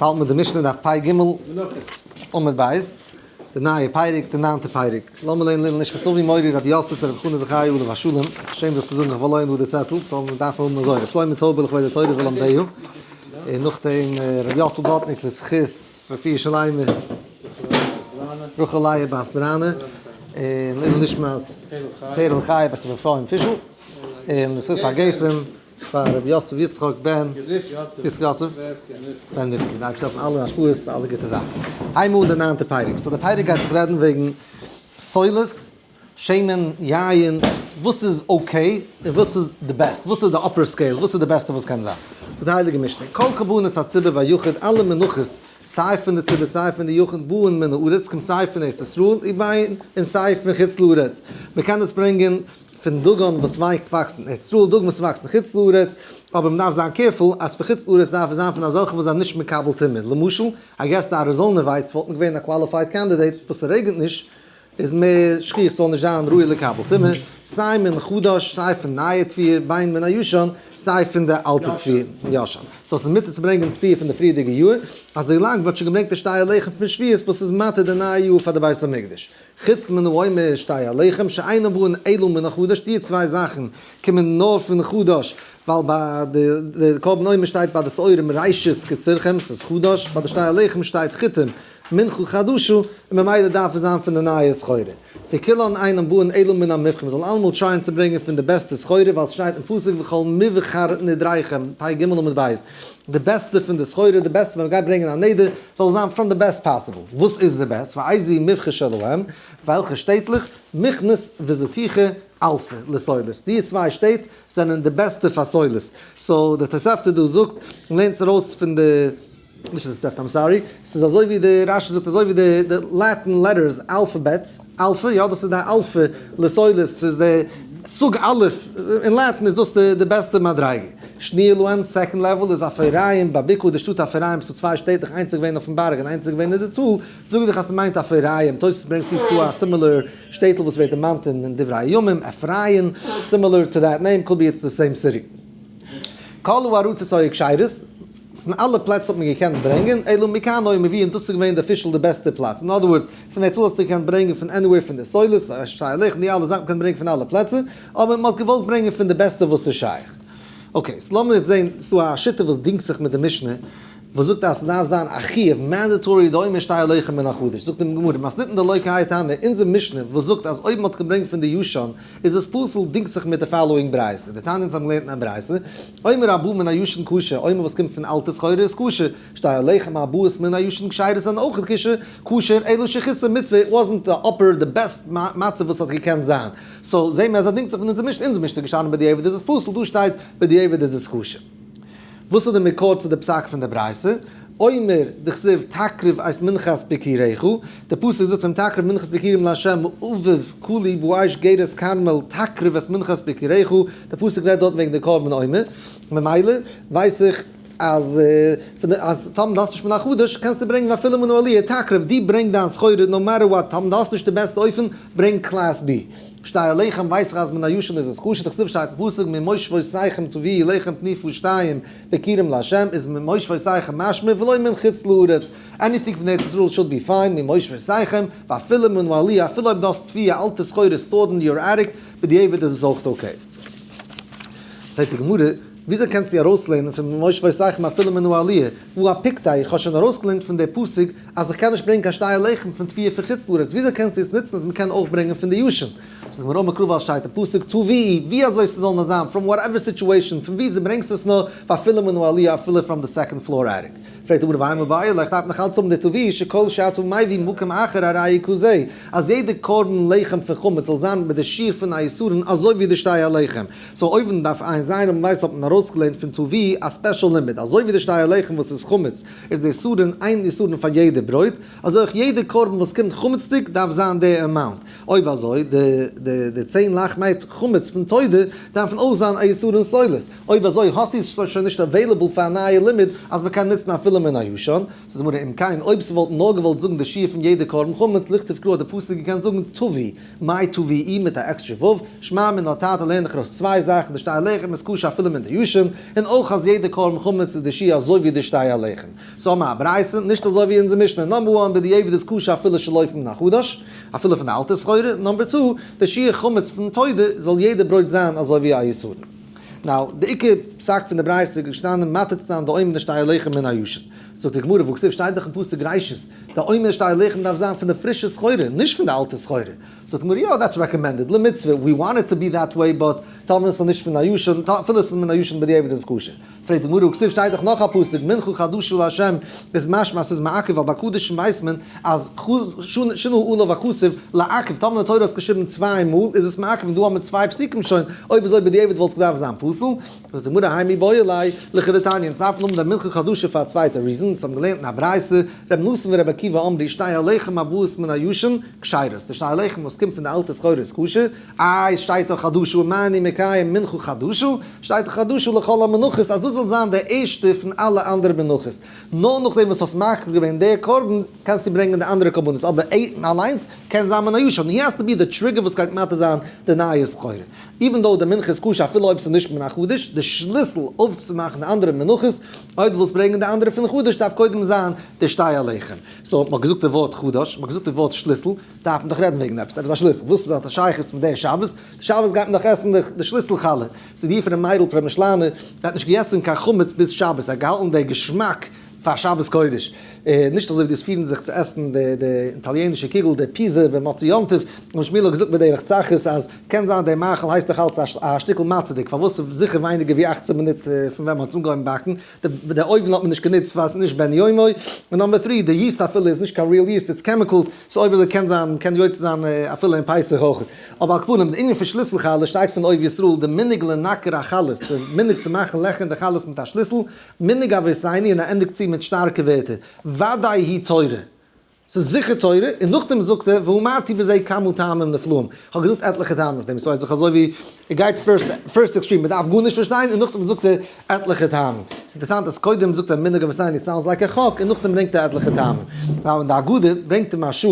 האלט מיר די משנה דף פ ג עמוד ב', די נייע פרק, די ניינטע פרק. לאמיר לערנען לעילוי נשמת אבי מורי רבי יוסף ברב חנא זכרי' עליו השלום, שוין דאס צו זאגן איך וועל לייענען דא די צעטל, so מען דארף האבן אזוי, רבי שלמה טויבער לכבוד התורה ולומדיה, און נאכדעם רבי יאסל בלאטניק לזכות רפואה שלימה רחל לאה בת בראנע, און לעילוי נשמת פערל חיה בת רבי אפרים פישל, און לזכות הגפן. פאר רבי יוסף יצחק בן יצחק יוסף בן רבקה, די אייבערשטער העלפן אלע השפעות אלע גוטע זאכן. הייבן אן די ניינטע פרק, so די פרק גייט זיך רעדן וועגן סולת, שמן, יין, וואס איז okay און וואס איז די best, וואס איז די upper scale, וואס איז די בעסטע וואס קען זיין. זאגט די הייליגע משנה, כל קרבנות הציבור והיחיד, אלע מנחות סיי פון די ציבור סיי פון די יחיד באין מן הארץ, קומט סיי פון ארץ ישראל און סיי פון חוץ לארץ, מען קען עס ברענגען פון דגן וואס וואקסט אין ארץ ישראל, דגן וואס וואקסט אין חוץ לארץ, אבער מ'דארף זיין careful אז פון חוץ לארץ דארף עס זיין פון אזעלכע וואס זענען נישט מקבל טומאה, למשל, I guess די אריזאנע ווייץ וואלטן געווען א qualified candidate וואס ס'רעגנט נישט, איז מער שכיח ס'זאל נישט זיין ראוי לקבל טומאה, סיי מן חדש סיי פון נייע תבואה בין מן הישן, סיי פון די אלטע תבואה, ישן. so ס'איז מותר צו ברענגען תבואה פון די פריערדיגע יאר, אזוי לאנג מ'האט שוין געברענגט די שתי הלחם פון שבועות וואס איז מתיר די נייע יאר פאר די בית המקדש. חוץ מן העומר שתי הלחם שאינם באין אלא מן החדש, די צוויי זאכן קומען נאר פון חדש, ווייל ביי די קרבן עומר שטייט ביי די שעורים ראשית קצירכם, ס'איז חדש, ביי די שתי הלחם שטייט חיטים מנחה חדשה, און ממילא דארף עס זיין פון די נייע סחורה. וכולן אינם באין אלא מן המובחר, מ'זאל אלעמאל try ען צו ברענגען פון די בעסטע סחורה, ווייל ס'שטייט אין פסוק וכל מבחר נדריכם, פ ג עמוד ב', די בעסטע פון די סחורה, די בעסטע ווען מ'גייט ברענגען א נדר, זאל זיין from the best possible. וואס איז די best? ואיזו מבחר שלהם? וועלכע שטעטלעך? מכנס וזטיכה אלפא לסולת. די צוויי שטעט זענען די בעסטע פאר סולת. so די תוספתא דא זאגט, און לערנט עס ארויס פון די, נישט די תוספתא, I'm sorry, ס'איז אזוי ווי די רשי זאגט אזוי ווי די Latin letters, alphabets, אלפא, יא דאס איז די אלפא לסולת, ס'איז די סוג א', אין Latin איז דאס די בעסטע מדריגה. שניה להן, second level איז אפרים, בבקעה די שטאט אפרים, ס'דא צוויי שטעטלעך איינס איז געווען אויפן בארג און איינס איז געווען אין די טאל, זאג איך דיך אז ס'מיינט אפרים, תוס' ברענגט צו ס'דא א similar שטעטל וואס ווערט דערמאנט אין דברי הימים, אפרים, similar to that name, could be it's the same city. כל הארצות היו כשרות, פון אלע פלעצער האט מען געקענט ברענגען, אלא מכאן היו מביאין, דאס איז געווען די official די בעסטע פלאץ, אין other words, פון ארץ ישראל האסטו געקענט ברענגען פון anywhere פון די סולת, שתי הלחם, די אלע זאכן מ'קען ברענגען פון אלע פלעצער, אבער מ'האט געוואלט ברענגען פון די בעסטע וואס איז שייך. okay, so לאמיר יעצט זעהן, ס'דא א שיטה וואס דינגט זיך מיט די משנה, וואס זאגט אז ס'דארף זיין א חיוב, mandatory די עומר שתי הלחם מן החדש, זאגט די גמרא, מתניתין דלא כהאי תנא, אונזער משנה וואס זאגט אז אויב מ'האט געברענגט פון די ישן איז עס פסול, דינגט זיך מיט די following ברייתא, דתניא אונז האבן געלערנט אין א ברייתא, עומר הבא מן הישן כשר, עומר וואס קומט פון אלטע סחורה איז כשר, שתי הלחם הבאות מן הישן כשרות זענען אויך כשר, כשר, אלא שחיסר מצוה, it wasn't the upper the best מצב וואס האט געקענט זיין. so זעהן מיר אז ער דינגט זיך פון אונזער משנה, אונזער משנה איז געשטאנען בדיעבד איז עס פסול, דא שטייט בדיעבד איז עס כשר. וואס איז די מקור צו די פסק פון די ברייתא? אומר דכתיב תקריב את מנחת ביכוריך, די פסוק זאגט פון תקריב מנחת ביכורים לה' אביב קלי באש גרש כרמל תקריב את מנחת ביכוריך, די פסוק רעדט דארט וועגן די קרבן עומר, ממילא ווייס איך אז אז טאמער דו האסט נישט מן החדש קענסטו ברענגען אפילו מן העליה תקריב, דו ברענג דיין סחורה no matter what, טאמער דו האסט נישט די בעסטע אופן ברענג class B. שתי הלחם ווייס איך אז מן הישן איז עס כשר, דכתיב שטייט אין פסוק ממושבותיכם תביאו לחם תנופה שתיים ביכורים לה' איז ממושבותיכם משמע ולא מן חוץ לארץ, anything פון ארץ ישראל should be fine ממושבותיכם ואפילו מן העליה אפילו אויב דו האסט תבואה אלטע סחורה stored אין your attic בדיעבד איז עס אויך okay. פרעגט די גמרא, וויאזוי קענסטו ארויסלערנען פון ממושבותיכם אפילו מן העליה, והא אפיקתיה, איך האב שוין ארויסגעלערנט פון די פסוק אז איך קען נישט ברענגען קיין שתי הלחם פון תבואה פון חוץ לארץ, וויאזוי קענסטו עס נוצן אז מ'קען אויך ברענגען פון די ישן? זאגט די גמרא אמר קרא ווייל שטייט אין פסוק תביאו, ווי אזוי ס'זאל נאר זיין, from whatever situation, פון ווי דו ברענגסט עס נאר, ואפילו מן העליה אפילו from the second floor attic. פרעגט די גמרא ואימא בעי לה, איך דארף נאך אלץ האבן די תביאו שכל שאתה מביא ממקום אחר הרי הוא כזה, אז יעדע קרבן לחם פון חמץ זאל זיין מיט די שיעור פון א יתרון אזוי ווי די שתי הלחם. so אויבן דף ע"ז עמוד ב' האט מען ארויסגעלערנט פון תביאו א special לימוד, אזוי ווי די שתי הלחם וואס איז חמץ איז די יתרון איין יתרון פאר יעדע ברויט, אזוי אויך יעדע קרבן וואס קומט חמצ'דיג דארף זיין די amount. אויב אזוי די די צען לחמי חמץ פון תודה דארפן אויך זיין א יתרון סולת. אויב אזוי האסטו עס שוין נישט available פאר א נייע לימוד אז מ'קען נוצן אפילו. אפילו מן הישן, זאגט די גמרא אם כן אויב ס'וואלט נאר געוואלט זאגן די שיעור פון יעדע קרבן חמץ לכתוב קרא האט די פסוק געקענט זאגן תביא, מאי תביאי מיט א עקסטרע ו', שמע מינה תרתי לערן איך ארויס צוויי זאכן די שתי הלחם איז כשר אפילו מן הישן, און אויך אז יעדע קרבן חמץ איז די שיעור אזוי ווי די שתי הלחם. סאו האבן מיר א ברייתא, נישט אזוי ווי אונזער משנה, number one בדיעבד איז כשר אפילו שלא מן החדש, אפילו פון די אלטע סחורה, number two, די שיעור חמץ פון תודה זאל יעדע ברויט זיין אזוי ווי א יתרון. now, די עיקר פסק פון די ברייתא איז געשטאנען מתיר צו זיין די עומר שתי הלחם מן הישן. זאגט די גמרא, והכתיב שטייט דאך אין פסוק ראשית, די עומר שתי הלחם דארף זיין פון די פרישע סחורה, נישט פון די אלטע סחורה. זאגט די גמרא, יא, that's recommended, למצוה, we want it to be that way, but טאמער עס איז נישט פון הישן, אפילו עס איז מן הישן בדיעבד איז עס כשר. פרעגט די גמרא, והכתיב שטייט דאך נאך א פסוק, מנחה חדשה לה', איז משמע אז ס'איז מעכב ווייל ביי קדשים ווייסט מען אז שנה עליו הכתוב לעכב, טאמער די תורה האט געשריבן צוויי מאל איז עס מעכב און דא האבן מיר צוויי פסוקים שוין, אויב אזוי בדיעבד וואלט עס געדארפט זיין פסול. זאגט די גמרא האי מיבעי ליה לכדתניא, אונז דארפן האבן די מנחה חדשה פאר א צווייטע reason, אונז האבן געלערנט אין א ברייתא, ר' נתן ור' עקיבא אמרו שתי הלחם הבאות מן הישן כשרות, די שתי הלחם וואס קומט פון די אלטע סחורה איז כשר, איי שטייט דאך חדשה ומה אני מקיים מנחה חדשה, שטייט דאך חדשה לכל המנחות אז דאס זאל זיין די ערשטע פון אלע אנדערע מנחות, נאר נאכדעם וואס האסט מקריב געווען די קרבן קענסטו ברענגען די אנדערע קרבנות, אבער אליינס קען זיין מן הישן, here has to be די trigger וואס גייט מתיר זיין די נייע סחורה, even though די מנחה איז כשר אפילו אויב ס'איז נישט מן החדש, די שליסל אויפצומאכן די אנדערע מנחות, אויב דו ווילסט ברענגען די אנדערע פון חדש דארף קודם זיין די שתי הלחם. so מ'האט געזאגט די ווארט חדש, מ'האט געזאגט די ווארט שליסל, דארף מען דאך רעדן וועגן עפעס, עפעס א שליסל, וואס האט א שייכות מיט די שבת? די שבת גייט מען דאך עסן די שליסל חלה, ס'איז ווי פון ר' מאיר'ל פרעמישלאנער, ער האט נישט געגעסן קיין חמץ ביז שבת, ער האט געהאלטן די געשמאק פאר שבת קודש, נישט אזוי ווי דאס פירן זיך צו עסן די איטאליענישע קוגל, די פיזע במוצאי יום טוב, ר' שמואל האט געזאגט בדרך צחות אז קען זיין די מאכל הייסט דאך אלץ א שטיקל מצה'דיג, פארוואס ס'איז זיכער ווייניגער ווי 18 מינוט פון ווען מ'האט עס אנגעהויבן באקן, די אויוון האט מען נישט גענוצט ווייל ס'איז נישט בן יומו, און number three, די yeast אפילו איז נישט קיין real yeast, it's chemicals, so אויב אזוי קען זיין, קען יוצא זיין אפילו אין פסח אויך. אבער על כל פנים, די ענין פון שליסל חלה שטייט פון אוהב ישראל, די מנהג לנקר החלות, די מנהג צו מאכן לעכער אין די חלות מיט א שליסל, מנהג אבותינו, און ער ענדיגט צו מיט שטארקע ווערטער, ודאי היא תורה. ס'איז זיכער תורה, און נאכדעם זאגט ער, ואמרתי בזה כמה טעמים נפלאים, כ'האב געזאגט עטליכע טעמים אויף דעם, ס'הייסט זיך אזוי ווי ער גייט first first extreme, מ'דארף גארנישט פארשטיין, און נאכדעם זאגט ער עטליכע טעמים. ס'איז אינטערעסאנט אז קודם זאגט ער מנהג אבותינו sounds like א חק, און נאכדעם ברענגט ער עטליכע טעמים. now אין די הגדה ברענגט די מהרש"א,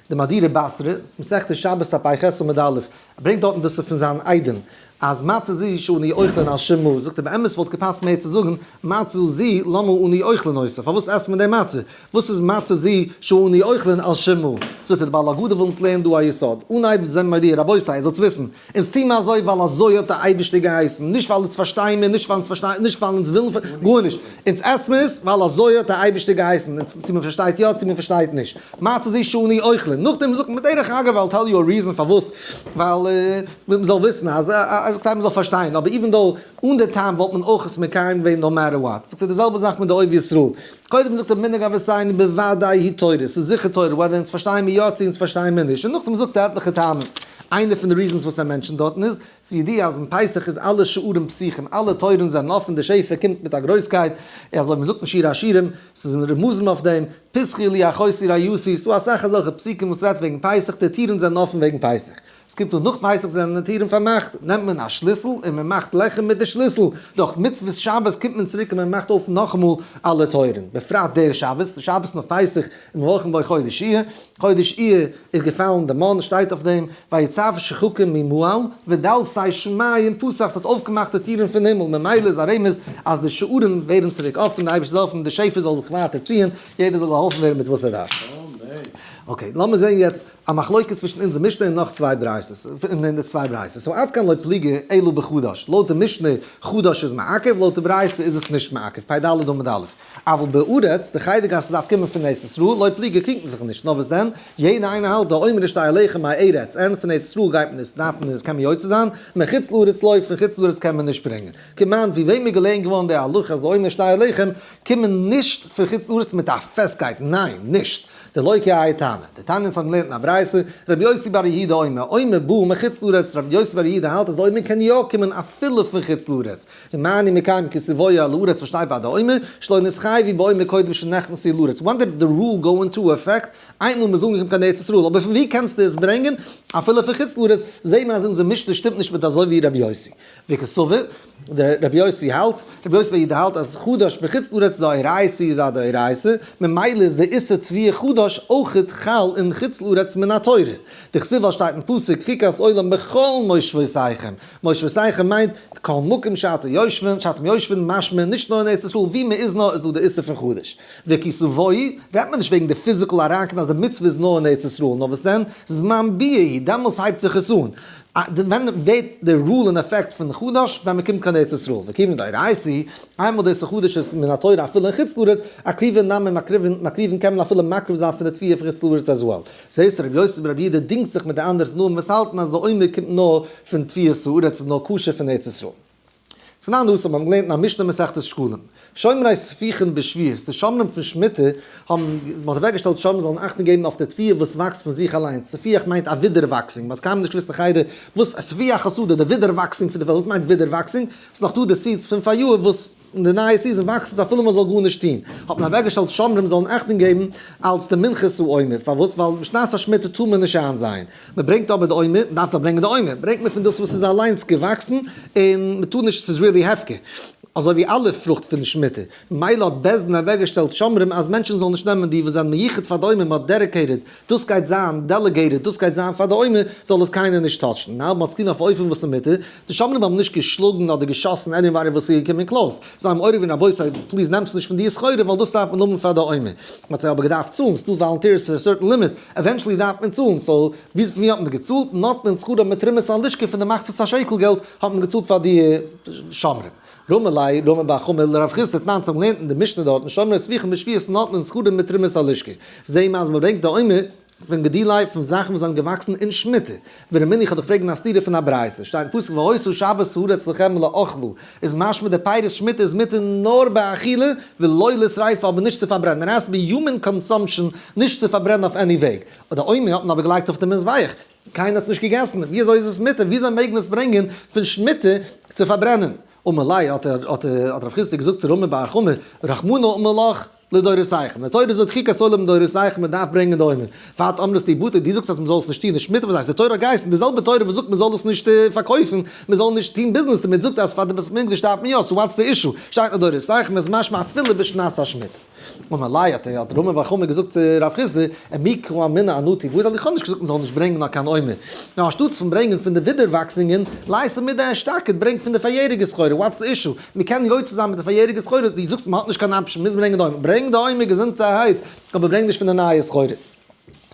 די מהדורא בתרא, מסכת שבת דף פ"ח עמוד א', ער ברענגט דארטן דאס איז פון זיין איידעם, אז מצה זו שאנו אוכלין על שום מה, זאגט ער באמת וואלט געפאסט מער צו זאגן מצה זו למה אנו אוכלין אותה, פארוואס עסט מען די מצה? וואס איז מצה זו שאנו אוכלין על שום מה? זאגט ער די בעל הגדה וויל אונז לערנען דא א יסוד, אנהייב זענען מיר דיר, רבותי איר זאלטס וויסן, אונז טוהן מיר אזוי ווייל אזוי האט דער אייבערשטער געהייסן, נישט ווייל אונז פארשטייען מיר, נישט ווייל אונז פארשטייען, נישט ווייל אונז ווילן, גארנישט, אונז עסט מיר עס ווייל אזוי האט דער אייבערשטער געהייסן, אונז צו מען פארשטייט יא צו מען פארשטייט נישט. מצה זו שאנו אוכלין, נאכדעם זאגט מען בדרך אגב I'll tell you a reason פארוואס, ווייל מען זאל וויסן אז כדי מען זאל פארשטיין, אבער even though אן די טעם וואלט מען אויך עס מקיים געווען no matter what, זאגט ער די זעלבע זאך מיט די אוהב ישראל, קודם זאגט ער מנהג אבותינו בוודאי היא תורה, ס'איז זיכער תורה whether אונז פארשטייען מיר יא צו אונז פארשטייען מיר נישט, און נאכדעם זאגט ער עטליכע טעמים, איינע פון די reasons וואס ער mention ט דארטן איז, ס'איז ידוע אז אין פסח איז אלע שערים פתוחים, אלע טויערן זענען אפען, די שפע קומט מיט א גרויסקייט, אזוי ווי מ'זאגט אין שיר השירים, ס'איז רמזים אויף דעם, פתחי לי אחותי רעיתי, ס'דא אסאך אזעלכע פסוקים וואס רעדט וועגן פסח, די טירן זענען אפן וועגן פסח. עס קומט אן נאך פסח זענען די טירן פארמאכט, נעמט מען א שליסל און מען מאכט לעכער מיט די שליסל, דורך מצוות שבת קומט מען צוריק און מען מאכט אויף נאכאמאל אלע טויערן, בפרט דער שבת, די שבת נאך פסח, ומברכים בו חודש אייר, חודש אייר איז געפאלן די מן, שטייט אויף דעם, ויצו שחקים ממעל, ודלתי שמים פתח, ס'האט אויפגעמאכט די טירן פון הימל, ממילא איז א רמז אז די שערים ווערן צוריק אפן, די אייבערשטער זאל העלפן די שפע זאל זיך ווייטער ציען, יעדער זאל געהאלפן ווערן מיט וואס ער דארף. okay, לאמיר זען יעצט א מחלוקת צווישן אונזער משנה און נאך צוויי ברייתות, און די צוויי ברייתות. so עד כאן לא פליגי אלא בחדש. לויט די משנה, חדש איז מעכב, לויט די ברייתא איז עס נישט מעכב, פ"ד עמוד א'. אבל בארץ, די חלק אז ס'דארף קומען פון ארץ ישראל, לא פליגי קריגט מען זיך נישט, נאר וואס דען, יעדער איינער האלט דער עומר שתי הלחם מארץ, אין פון ארץ ישראל גייט מען עס, דארף מען עס, קען מען יוצא זיין, מחוץ לארץ לא, פון חוץ לארץ קען מען נישט ברענגען. כמעט ווי וועם איז געלערנט געווארן די הלכה אז דער עומר שתי הלחם קומען נישט פון חוץ לארץ מיט א פעסטקייט, ניין, נישט. דלא כי האי תנא. די תנא אונז האבן געלערנט אין א ברייתא, רבי יוסי בר יהודה אומר, עומר בא מחוץ לארץ, רבי יוסי בר יהודה האלט אז די עומר קען יא קומען אפילו פון חוץ לארץ. ומה אני מקיים כי תבואו אל הארץ וואס שטייט ביי די עומר, שלא נתחייבו בעומר קודם שנכנסו לארץ. When did the rule go into effect? איינמאל מ'איז אנגעקומען קיין ארץ ישראל, אבער פון ווי קענסטו עס ברענגען? אפילו פון חוץ לארץ, זעהן מיר אז אונזער משנה שטימט נישט מיט אזוי ווי רבי יוסי. וקסבר, דער רבי יוסי האלט, רבי יוסי בר יהודה האלט אז חדש בחוץ לארץ דאורייתא איז א דאורייתא, ממילא איז די איסור תבואה חדש אויכעט חל אין חוץ לארץ מן התורה. דכתיב ווייל שטייט אין פסוק חוקת עולם בכל מושבותיכם, מושבותיכם מיינט כל מקום שאתה יושבין, שאתם יושבין, משמע נישט נאר אין ארץ ישראל, ווי מען איז נאר איז דא די איסור פון חדש. וכי תבואו, רעדט מען נישט וועגן די physical אריינקומען אז די מצוה איז נאר אין ארץ ישראל, נאר וואס דען? זמן ביאה היא, דעמאלס הייבט זיך עס אן. ווען ווערט די rule אין effect פון חדש? ווען מען קומט קיין ארץ ישראל. וכיוון דאורייתא, איינמאל דאס איז חדש איז מן התורה אפילו אין חוץ לארץ, אקריבן נמי מקריבין, מקריבין קען מען אפילו מקריב זיין פון די תבואה פון חוץ לארץ as well. זעסט רבי יוסי ברבי יהודה דינגט זיך מיט די אנדערע תנאים וואס האלטן אז די עומר קומט נאר פון תבואת הארץ איז נאר כשר פון ארץ ישראל. פון אן אנדערע האבן געלערנט אין א משנה מסכת שקלים, שומרי ספיחין בשביעית, די שומרים פון שמיטה האבן, מען האט אוועקגעשטעלט שומרים זאלן אכטונג געבן אויף די תבואה וואס וואקסט פון זיך אליינס, ספיח מיינט א ווידערוואקסונג, מען האט קיינמאל נישט געוואוסט אין חדר וואס ספיח השדה, די ווידערוואקסונג פון די פעלד, וואס מיינט ווידערוואקסונג? ס'איז נאך דא די seeds פון פאריאר וואס אין די נייע season וואקסט עס אפילו מען זאל גארנישט טון, האט מען אוועקגעשטעלט שומרים זאלן אכטונג געבן אלס די מנחת העומר, פארוואס? ווייל בשנת השמיטה טאר מען נישט איינזייען, מען ברענגט אבער די עומר, מען דארף דאך ברענגען די עומר, ברענגט מען פון דאס וואס איז אליינס געוואקסן, און מען טאר נישט, ס'איז really הפקר, אזוי ווי אלע פרוכט פון שמיטה, ממילא האט בית דין אוועקגעשטעלט שומרים אז מענטשן זאלן נישט נעמען די וואס זענען מיוחד פאר די עומר, מען האט dedicated, דאס גייט זיין delegated, דאס גייט זיין פאר די עומר, זאל עס קיינער נישט touch ן, נאר מען האט עס געטון אויף אופן וואס איז מותר, די שומרים האבן נישט געשלאגן אדער געשאסן anybody וואס איז געקומען close, זיי האבן מעורר געווען רבותי please נעמטס נישט פון די סחורה ווייל דאס דארף מען האבן פאר די עומר, מען האט זיי אבער געדארפט צאלן, ס'דא volunteers פאר א certain limit, eventually דארף מען צאלן, so ווי פון ווי האט מען געצאלט? נותנין שכרם מתרומת הלשכה פון די מחצית השקל געלט האט מען געצאלט פאר די שומרים. רמי ליה רמי בר חמא לרב חסדא תנן צו האבן געלערנט אין די משנה דארטן שומרי ספיחין בשביעית נותנין שכרם מתרומת הלשכה זעהן מיר אז מען ברענגט די עומר פון גידולי פון זאכן וואס זענען געוואקסן אין שמיטה. ורמינהו איך האב דיך פרעגן א סתירה פון א ברייתא שטייט אין פסוק והיתה שבת הארץ לכם לאכלה איז משמע די פירות שמיטה איז מותר נאר באכילה ולא לשריפה אבער נישט צו פארברענען רעסט ביי human consumption נישט צו פארברענען אויף any וועג. די עומר האט מען אבער געלייגט אויף די מזבח קיינער האט עס נישט געגעסן, ווי אזוי איז עס מותר, ווי אזוי מעג מען עס ברענגען פון שמיטה צו פארברענען? אמר ליה, האט האט רב חסדא געזאגט צו רמי בר חמא, רחמנא אמר לך לדורותיכם, די תורה זאגט חוקת עולם לדורותיכם, מען דארף ברענגען די עומר, ואת אמרת תיבטל, דו זאגסט אז מען זאל עס נישט טון אין שמיטה, וואס הייסט, די תורה האט געהייסן, די זעלבע תורה וואס זאגט מען זאל עס נישט פארקויפן, מען זאל נישט טון ביזנעס דערמיט, זאגט אז פאר די בית המקדש דארף מען יא, so what's the issue, שטייט לדורותיכם איז משמע אפילו בשנת השמיטה. אמר ליה האט האט רמי בר חמא געזאגט צו רב חסדא, ומי קאמינא אנא תיבטל, איך האב נישט געזאגט מען זאל נישט ברענגען נאר קיין עומר, נאר אנשטאטס פון ברענגען פון די ווידערוואקסונגען, לייתי מדאשתקד, ברענג פון די פאריעריגע סחורה, what's the issue, מען קען יוצא זיין מיט די פאריעריגע סחורה, דו זאגסט מען האט נישט קיין option, מוז ברענגען די עומר, ברענג די עומר געזונטערהייט, אבער ברענג נישט פון די נייע סחורה.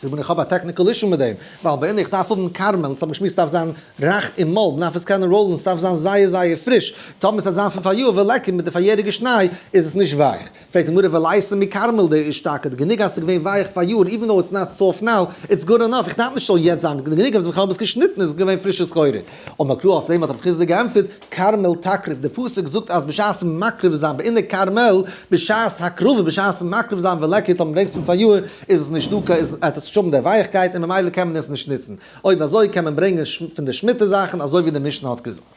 זאג מיר איך האב א technical issue מיט דעם, ווייל בעיני איך דארף האבן כרמל, אונז האבן געשמועסט ס'דארף זיין רך און מאלד, מ'דארף עס קענען roll ן, ס'דארף זיין זייער זייער פריש, טאמער ס'וועט זיין פון פאריאר וליכא מיט די פאריעריגע שניי איז עס נישט ווייך. פרעגט די גמרא ולייתי מכרמל דאשתקד, גענוג אז ס'איז געווען ווייך פאריאר, even though it's not soft now, it's good enough, איך דארף נישט ס'זאל יעצט זיין, גענוג אז כ'האב עס געשניטן איז עס געווען פרישע סחורה. אמר קרא אויף דעם האט רב חסדא געענטפערט, כרמל תקריב, די פסוק זאגט אז בשעת מקריב זיין בעיני כרמל, בשעת הקרבה, בשעת מקריב זיין וליכא טאמער ברענגסט פון פאריאר איז עס נישט דא קיין, איז האט עס נישט האבן די ווייכקייט און ממילא קען מען עס נישט נוצן, אויב אזוי קען מען ברענגען פון די שמיטה זאכן אזוי ווי די משנה האט געזאגט.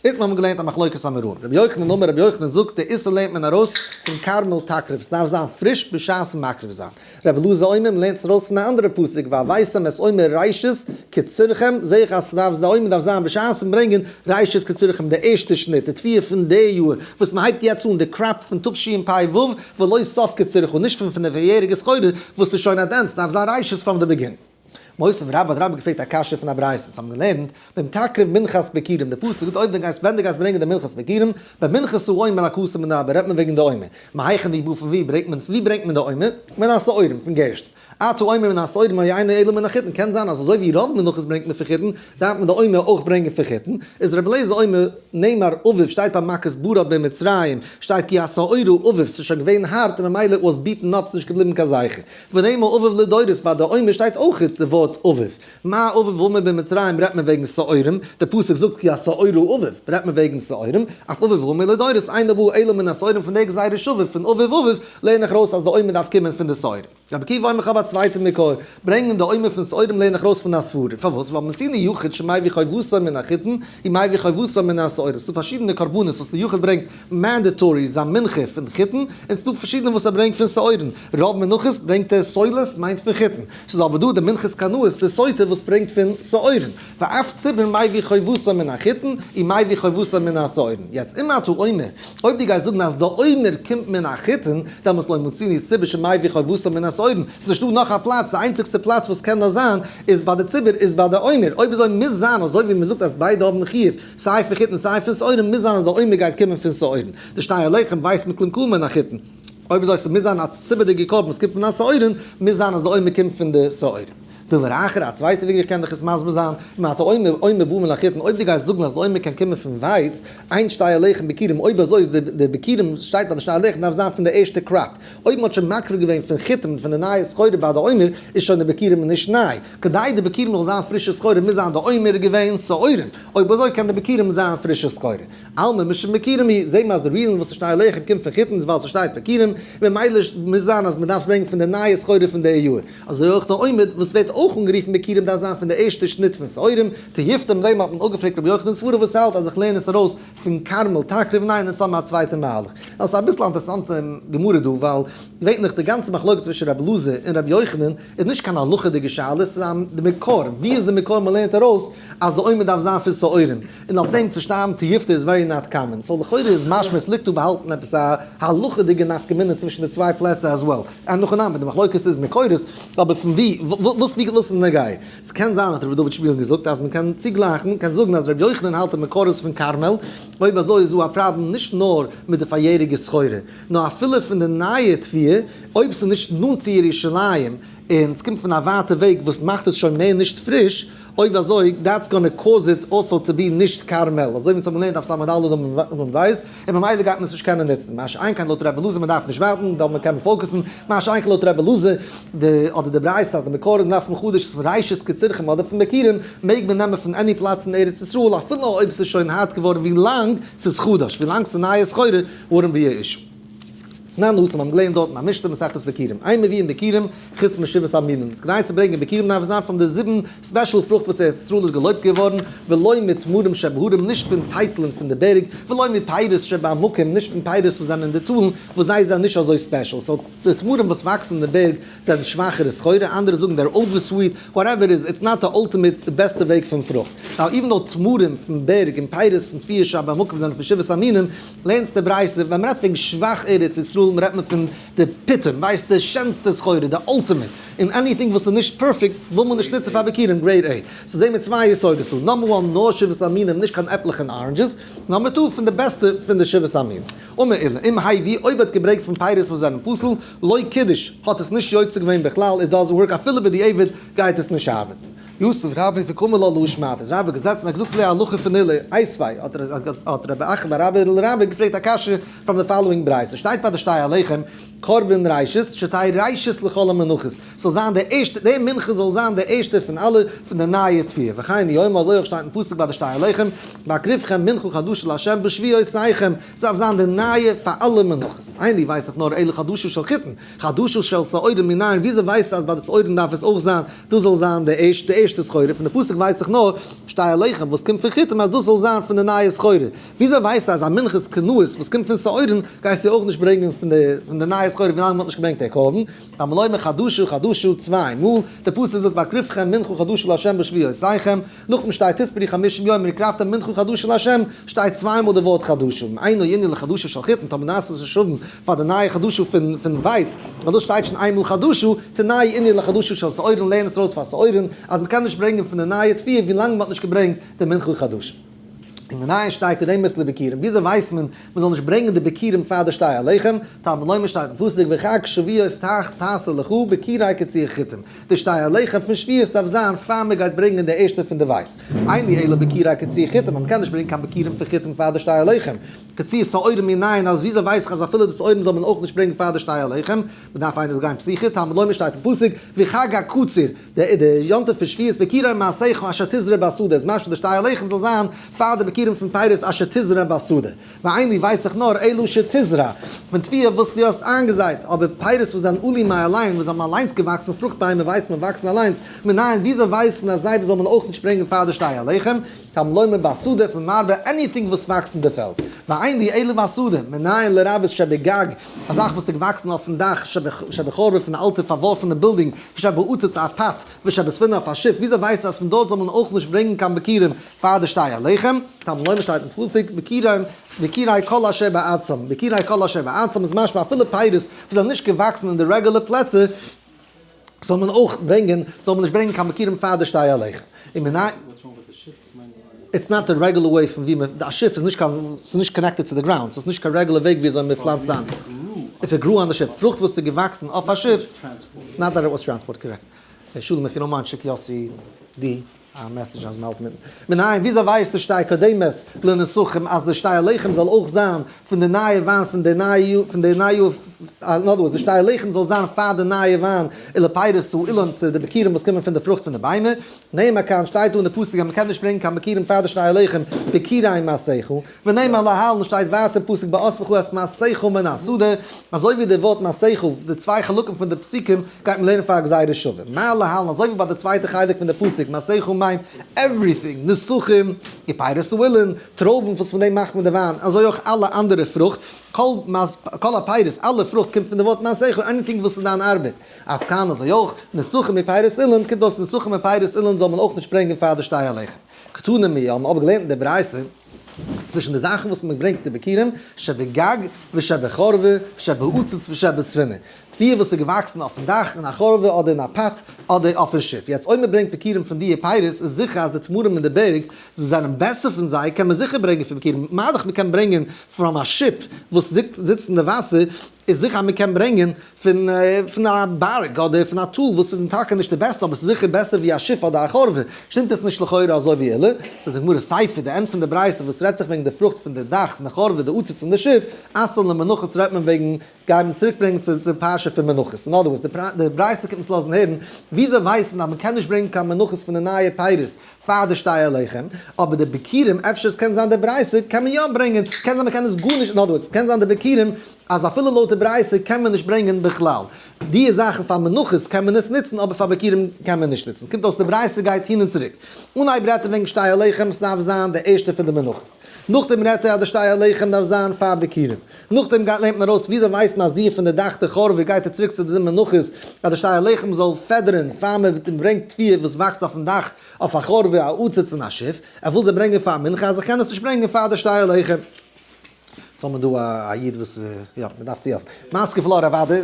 איתמר האבן געלערנט א מחלוקת אמוראים, רבי יוחנן אמר רבי יוחנן זאגט די איסור לערנט מען ארויס פון כרמל תקריב, עס דארף זיין פריש בשעת מקריב זיין. רבי אלעזר אומר, מ'לערנט עס ארויס פון א אנדערע פסוק, והבאתם את עומר ראשית קצירכם, זעה איך אז ס'דארף די עומר דארף זיין בשעת'ן ברענגען ראשית קצירכם די ערשטע שניט, די תבואה פון די יאר וואס מ'הייבט יעצט אן, די crop פון תשפ"ו, ולא סוף קצירך, נישט פון פון די פאריעריגע סחורה וואס איז שוין at end, ס'דארף זיין ראשית from the begin. מותיב רבה האט רבה געפרעגט א קשיא פון א ברייתא, אונז האבן געלערנט, ואם תקריב מנחת ביכורים, די פסוק זאגט אויב דו גייסט ווען דו גייסט ברענגען די מנחת ביכורים, במנחת העומר הכתוב מדבר רעדט מען וועגן די עומר, מהיכן דבא פון ווי ברענגט מען ווי ברענגט מען די עומר? מן השעורים, פון גערשטן. אתה אומר מן השעורים או אינו אלא מן החיטין, קען זיין אז אזוי ווי רוב מנחות ברענגט מען פון חיטין, דארף מען די עומר אויך ברענגען פון חיטין, איז רבי אליעזר אומר נאמר אביב שטייט ביי מכת ברד במצרים, שטייט כי השעורה אביב, ס'איז שוין געווען הארט און ממילא was beaten up ס'איז נישט געבליבן קיין זכר. ונאמר אביב לדורות ביי די עומר שטייט אויך די ווארט אביב. מה אביב האמור במצרים רעדט מען וועגן שעורים, די פסוק זאגט כי השעורה אביב רעדט מען וועגן שעורים, אף אביב האמור לדורות אינו בא אלא מן השעורים פון די גזירה שווה פון אביב אביב לערן איך ארויס אז די עומר דארף קומען פון די שעורים. רבי עקיבא אומר איך האב א צווייטע מקור, ברענגען די עומר פון שעורים לערן איך ארויס פון א סברא, פארוואס? ווייל מצינו יחיד שמביא חובתו מן החיטין ומביא חובתו מן השעורים, ס'דא פארשידענע קרבנות וואס די יחיד ברענגט mandatory זיין מנחה פון חיטין, און ס'דא פארשידענע וואס ער ברענגט פון שעורים, רוב מנחות ברענגט ער סולת מיינט פון חיטין, ס'איז אבער דא די מנחת קנאות די סוטה וואס ברענגט פון שעורים, ואף ציבור מביא חובתו מן החיטין ומביא חובתו מן השעורים, יעצט אם אתה אומר אויב דו גייסט זאגן אז די עומר קומט מן החיטין, דעמאלטס לא מצינו ציבור שמביא חובתו מן השעורים, ס'איז נישטא נאך א פלאץ, די איינציגסטע פלאץ וואס קען נאר זיין איז ביי די ציבור איז ביי די עומר, אויב אזוי מוז זיין אזוי ווי מ'זאגט אז ביידע האבן חיוב סיי פון חיטין סיי פון שעורים מוז זיין אז די עומר גייט קומען פון שעורים, די שתי הלחם ווייסט מען קלום קומען מן החיטין, אויב אזוי ס'מוז זיין א ציבור'דיגע קרבן וואס קומט פון השעורים, מוז זיין אז די עומר קומט פון די שעורים. דבר אחר, א צווייטע וועג ווי איך קען דיך עס מסביר זיין, אם אתה אומר עומר בא מן החיטין, אויב דו גייסט זאגן אז די עומר קען קומען פון ווייץ, אין שתי הלחם ביכורים, אויב אזוי איז די ביכורים שטייט ביי די שתי הלחם דארף זיין פון די ערשטע crop, אויב מ'האט שוין מקריב געווען פון חיטים פון די נייע סחורה ביי די עומר, איז שוין די ביכורים נישט ניי. כדי די ביכורים זאל זיין פרישע סחורה מוז זיין די עומר געווען שעורים, אויב אזוי קען די ביכורים זיין פרישע סחורה. אלמא משום ביכורים היא, זעהט מען אז די reason וואס שתי הלחם קומט פון חיטים איז ווייל ס'שטייט ביכורים, ממילא מוז זיין אז מ'דארף עס ברענגען פון די נייע סחורה פון די יאר. אזוי אויך די עומר וואס ווערט אויך אנגערופן ביכורים דארף זיין פון די ערשטע שניט פון שעורים, תיובתא מיט דעם האט מען אפגעפרעגט רבי יוחנן'ס סברה וואס האלט אז איך לערן עס ארויס פון כרמל תקריב ניין און סאמע א צווייטע מהלך. דאס איז אביסל א אינטערעסאנטע גמרא דא ווייל געווענליך די גאנצע מחלוקת צווישן רבי אלעזר און רבי יוחנן איז נישט קיין הלכה'דיגע שאלה, ס'איז א די מקור, ווי איז די מקור מ'לערנט ארויס אז די עומר דארף זיין פון שעורים, און אויף דעם צו שטארבן תיובתא איז very not common, so לכאורה איז משמע עס ליגט דא באהאלטן עפעס א הלכה'דיגע נפקא מינה צווישן די צוויי פלעצער as well, אין הכי נמי די מחלוקת איז מקורות, אבער פון ווי, וואס ווי וואס איז נוגע? ס'קען זיין האט רבי דוד שפירא געזאגט אז מ'קען צוגלייכן, מ'קען זאגן אז רבי יוחנן האלט די מקורות פון כרמל, אויב אזוי איז דא א פראבלעם נישט נאר מיט די פאריעריגע סחורה, נאר אפילו פון די נייע תבואה, אויב ס'איז נישט נאנט צו ירושלים, און ס'קומט פון א ווייטע וועג וואס מאכט עס שוין מער נישט פריש, אויב אזוי that's gonna cause it also to be נישט כרמל, אזוי ווי אונז האבן געלערנט אויף סמך ד' עמוד ב', און ממילא גייט מען עס נישט קענען נוצן, מה שאין כן לויט רבי אלעזר מען דארף נישט ווארטן, דארט מען קען מען focus ן, מה שאין כן לויט רבי אלעזר, די אדער די ברייתא אז די מקור איז נאר פון חדש איז פון ראשית קצירכם אדער פון ביכורים, מעג מען נעמען פון any פלאץ אין ארץ ישראל אפילו אויב ס'איז שוין הארט געווארן ווי לאנג ס'איז חדש, ווי לאנג ס'איז נייע סחורה, ווארום ווי איז. ניין דאס האט מען געלערנט דארט אין א משנה מסכת ביכורים, אין מביאין ביכורים חוץ משבעת המינים, כדי צו ברענגען ביכורים דארף עס זיין פון די זיבן special פרוכט וואס ארץ ישראל איז געלויבט געווארן, ולא מתמרים שבהרים נישט פון טייטלען פון די בערג, ולא מפירות שבעמקים נישט פון פירות וואס זענען אין די טאלן וואס זיי זענען נישט אזוי special, so די תמרים וואס וואקסן אין די בערג זענען שוואכערע סחורה, אנדערע זאגן they're over sweet, whatever איז, it's not די ultimate די בעסטע וועג פון פרוכט. Now even though תמרים פון בערג און פירות און תבואה שבעמקים זענען פון שבעת המינים, לערנסט די ברייתא, ווען מ'רעדט וועגן שבח ארץ ישראל רעדט מען פון די פיטום, ווייסט די שענסטע סחורה, די ultimate, און anything וואס איז נישט perfect וויל מען נישט נוצן פאר ביכורים grade A. So זעהן מיר צוויי יסודות דא, number one נאר שבעת המינים נישט קיין עפלעך און oranges, number two פון די בעסטע פון די שבעת המינים. אמר עולא, אם הביא אויב האט געברענגט פון פירות וואס זענען פסול, לא קידש, האט עס נישט יוצא געווען בכלל, it doesn't work, אפילו בדיעבד גייט עס נישט ארבעטן. יתיב רבה וקאמר לה להא שמעתא, איז רבה געזעצן און האט געזאגט צו די הלכה פון עולא, איתיביה, האט רבי אחא בר אבא לרבה געפרעגט א קשיא from the following ברייתא, שטייט ביי די שתי הלחם, קרבן ראשית, שתהא ראשית לכל המנחות, ס'זאל זיין די ערשטע, די מנחה זאל זיין די ערשטע פון אלע פון די נייע תבואה, וכן הוא אומר אזוי אויך שטייט אין פסוק ביי די שתי הלחם, בהקריבכם מנחה חדשה לה' בשבועותיכם, ס'דארף זיין די נייע פאר אלע מנחות, אין לי ווייס איך נאר אלא חדשה של חיטין, חדשה של שעורים מנין, וויאזוי ווייסטו אז ביי די שעורים דארף עס אויך זיין, דאס זאל זיין די ערשטע די ערשטע סחורה, פון די פסוק ווייס איך נאר, שתי הלחם וואס קומט פון חיטים אז דאס זאל זיין פון די נייע סחורה, וויאזוי ווייסטו אז א מנחת קנאות וואס קומט פון שעורים גייסטו אויך נישט ברענגען פון די פון די נייע סחורה ווילאנג מ'האט נישט געברענגט די קרבן, תלמוד לומר חדשה חדשה צוויי מאל, די פסוק זאגט בהקריבכם מנחה חדשה לה' בשבועותיכם, נאכדעם שטייט תספרו חמישים יום והקרבתם מנחה חדשה לה', שטייט צוויי מאל די ווארט חדשה, אם אינו ענין לחדשה של חיטין, טאמער נעשה עס נישט האבן פאר די נייע חדשה פון פון ווייץ, ווייל דאס שטייט שוין איינמאל חדשה, תנאי ענין לחדשה של שעורין לערן עס ארויס פאר שעורין, אז מ'קען נישט ברענגען פון די נייע תבואה ווילאנג מ'האט נישט געברענגט די מנחה חדשה. און מנין שתהא קודמת לביכורים, וויאזוי ווייסט מען מ'זאל נישט ברענגען די ביכורים פאר די שתי הלחם, תלמוד לומר שטייט אין פסוק וחג שבועות תעשה לך ביכורי קציר חיטים, די שתי הלחם פון שבועות דארף זיין פאר מ'גייט ברענגען די ערשטע פון די ווייץ, אין לי אלא ביכורי קציר חיטים, אז מ'קען נישט ברענגען קיין ביכורים פון חיטים פאר די שתי הלחם, קציר שעורים מנין, אז וויאזוי ווייס איך אז אפילו די שעורים זאל מען אויך נישט ברענגען פאר די שתי הלחם, מ'דארף איינער זאל גיין פתיחה, תלמוד לומר שטייט אין פסוק וחג הקציר, די יום טוב פון שבועות ביכורי מעשיך אשר תזרע בשדה, איז משמע די שתי הלחם זאל זיין פאר די ביכורים. ביכורים פון פירות אשר תזרע בשדה. ואין לי ווייס איך נאר אלא שתזרע, פון תבואה וואס דו האסט איינגעזייט, אבער פירות וואס זענען עלו מאליהן, וואס האבן אליינס געוואקסן, פרוכט ביימער ווייסט מען וואקסן אליינס, מנין וויאזוי ווייסט מען אז זיי זאל מען אויך נישט ברענגען פאר די שתי הלחם, תלמוד לומר בשדה פון מרבה anything וואס וואקסט אין די פעלד, ואין לי אלא בשדה, מנין לרבות שבגג, א זאך וואס איז געוואקסן אויפן דאך שבחורבה פון א אלטע פארווארפענע בילדינג, ושבעציץ א pot, ושבספינה אויף א שיף, וויאזוי ווייסטו אז פון דארט זאל מען אויך נישט ברענגען קיין ביכורים פאר די שתי הלחם? תלמוד לומר שטייט אין פסוק, ביכורים ביכורי כל אשר בארצם, ביכורי כל אשר בארצם איז משמע אפילו פירות וואס זענען נישט געוואקסן אין די רעגולער פלעצער זאל מען אויך ברענגען, זאל מען נישט ברענגען קיין ביכורים פאר די שתי הלחם. און מנין. It's not the regular way פון ווי מען, א שיף איז נישט קיין, ס'איז נישט connected צו די ground, ס'איז נישט קיין רעגולער וועג ווי אזוי מען פלאנצט איין. If it grew on the ship, פרוכט וואס איז געוואקסן אויף א שיף, not that it was transport, correct. שלום if you don't mind שיק יאסי די א message אז מ'האלט אינמיטן. מנין וויאזוי ווייסט די שתי קודמת לנסכים אז די שתי הלחם זאל אויך זיין פון די נייע וויין פון די נייע פון די נייע אין other words די שתי הלחם זאל זיין פאר די נייע וויין ולפירות האילן צו די ביכורים וואס קומען פון די פרוכט פון די ביימער. נאמר כאן שטייט דא אין די פסוק אז מ'קען נישט ברענגען קיין ביכורים פאר די שתי הלחם ביכורי מעשיך, ונאמר להלן שטייט ווייטער אין פסוק באספך את מעשיך מן השדה, אזוי ווי די ווארט מעשיך, די צוויי חלקים פון די פסוקים גייט מען לערנען פאר א גזירה שווה, מה להלן אזוי ווי ביי די צווייטע חלק פון די פסוק מעשיך מיינט everything, נסכים, ופירות האילן, טרויבן וואס פון דעם מאכט מען די וויין, אזוי אויך אלע אנדערע פרוכט, כל הפירות, אלע פרוכט קומט פון די ווארט מעשיך, anything וואס איז דיין ארבעט. אף כאן אזוי אויך, נסכים ופירות אילן, קומט אויס נסכים און פירות אילן זאל מען אויך נישט ברענגען פאר די שתי הלחם. קתני מיר האבן אבער געלערנט אין די ברייתא, צווישן די זאכן וואס מען ברענגט די ביכורים, שבגג ושבחורבה ושבעציץ ושבספינה, תבואה וואס איז געוואקסן אויפן דאך אין א חורבה אדער אין א pot אדער אויפן שיף. יעצט אויב מען ברענגט ביכורים פון דיע פירות איז זיכער אז די תמרים אין די בערג וואס זענען בעסער פון זיי קען מען זיכער ברענגען פון ביכורים, מה דאך מען קען ברענגען from א שיפ וואס זיצט אין די וואסער, איז זיכער אז מען קען ברענגען פון פון א בארג אדער פון א טאל וואס איז טאקע נישט די בעסטע אבער ס'איז זיכער בעסער ווי א שיף אדער א חורבה, שטימט עס נישט לכאורה אזוי ווי עולא? זאגט די גמרא סיפא די end פון די ברייתא וואס רעדט זיך וועגן די פרוכט פון די דאך פון די חורבה די עציץ און די שיף, אתאן למנחות רעדט מען וועגן גייט מען צוריק ברענגען צו צו פרשה פון מנחות, אין other words די ברייתא קומט אונז לאזן הערן וויאזוי ווייסט מען אז מען קען נישט ברענגען קיין מנחות פון די נייע פירות פאר די שתי הלחם, אבער די ביכורים אפשר עס קען זיין די ברייתא קען מען יא ברענגען, קען זיין מען קען עס גארנישט, אין other words קען זיין די ביכורים אז אפילו לויט די ברייתא קען מען נישט ברענגען בכלל. די זאכן פאר מנחות קען מען עס נוצן אבער פאר ביכורים קען מען נישט נוצן. קומט אויס די ברייתא גייט הין און צוריק. אנהייב רעדט ער וועגן שתי הלחם עס דארף זיין די ערשטע פון די מנחות. נאכדעם רעדט ער אז די שתי הלחם דארף זיין פאר ביכורים. נאכדעם גייט לערנט מען ארויס וויאזוי ווייסט מען אז די פון די דאך די חורבה גייט ער צוריק צו די מנחות אז די שתי הלחם זאל פעדערן פאר מען ברענגט תבואה וואס וואקסט אויפן דאך אויף א חורבה א עציץ און א שיף. ער וויל זיי ברענגען פאר מנחה אז איך קען עס נישט ברענגען פאר די שתי הלחם. יעצט האבן מיר דא א איד וואס, יא, מען דארף צוהעלפן. מתקיף לה רב אדא,